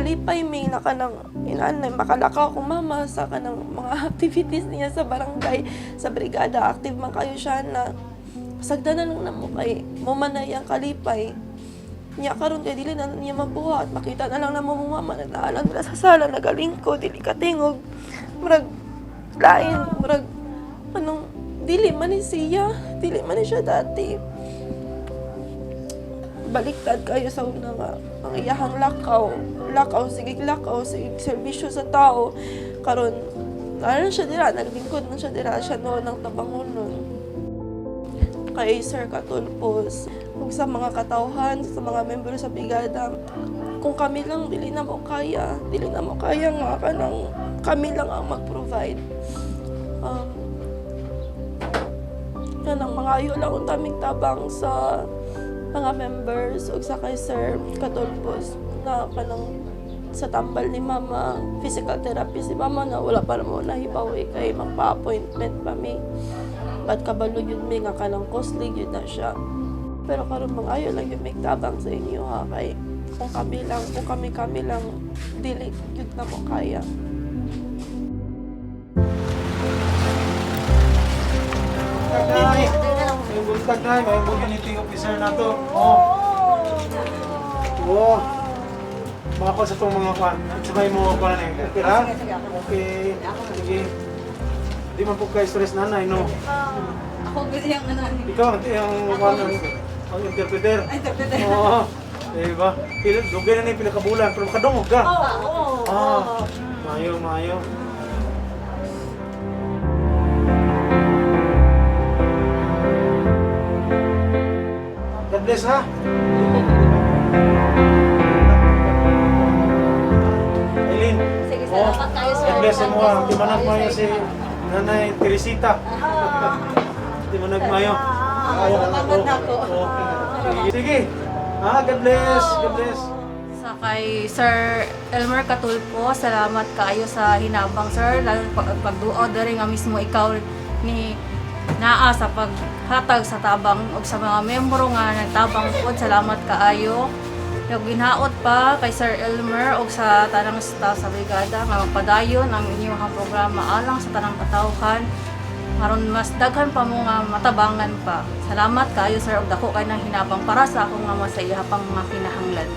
Malipay mi na kanang inanay makalakaw akong mama sa kanang mga activities niya sa barangay, sa brigada, active man kayo siya na sagdanan lang namo kay mo man na iyang kalipay. Niya karon kay dili na niya mabuhat, makita na lang namo mo mama na naalang nila sa sala, nagalingko, dili katingog. Murag lain, murag anong dili man ni siya, dili man ni siya dati. Baliktad kayo sa una nga ang iyahang lakaw, lakaw, sige lakaw, sige serbisyo sa tao. Karon ano siya dira, naglingkod man siya dira, siya noon ang tabangonon. Kay Sir Katulpos, ug sa mga katawhan, sa mga membro sa brigada, kung kami lang, dili na mo kaya, dili na mo kaya nga kanang kami lang ang mag-provide. Kanang mangayo lang unta mig tabang sa mga members ug sa kay Sir Katulpos na kanang sa tambal ni Mama, physical therapy si Mama na wala pa mo nahibaw eh, kay magpa-appointment pa mi. But kabalo yun mi nga kanang costly yun na siya. Pero karon mangayo lang yun mig tabang sa inyo ha, kay kung kami lang, kung kami-kami lang, dili yun na mo kaya. Nay, may buntag nay, may community officer na to. Oh. Oo. Mako sa itong mga kwan. At sabay mo kwan eh. Okay ra? Okay. Sige. Di man po kayo stress nanay, no? Ako gusto yung ano. Ikaw, ang kwan, ang interpreter. Interpreter. Oo. Diba? Pila, dugay na ni pila ka bulan, pero makadungog ka. Oo. Ah, mayo, mayo. God bless, ha? Eileen. Sige, Oh, salamat kayo, sir. God bless sa mo, ha. God bless Timanag kayo, mayo sir. si Nanay Teresita. Timanag mayo. Ah, salamat na ako. Oh. Sige. Sige. Ah, God bless. God bless. Sa kay Sir Elmer Katulpo, salamat kaayo sa hinabang, sir, lalo pagduo diri nga mismo ikaw ni naa sa paghatag sa tabang ug sa mga membro nga nagtabang pod, salamat kaayo. Ug ginaot pa kay Sir Elmer ug sa tanang staff sa brigada nga magpadayon ang inyong programa alang sa tanang katawhan aron mas daghan pa mo nga matabangan pa. Salamat kaayo, sir, ug dako kay nang hinabang para sa akong nga mas sa iya pang mga kinahanglan.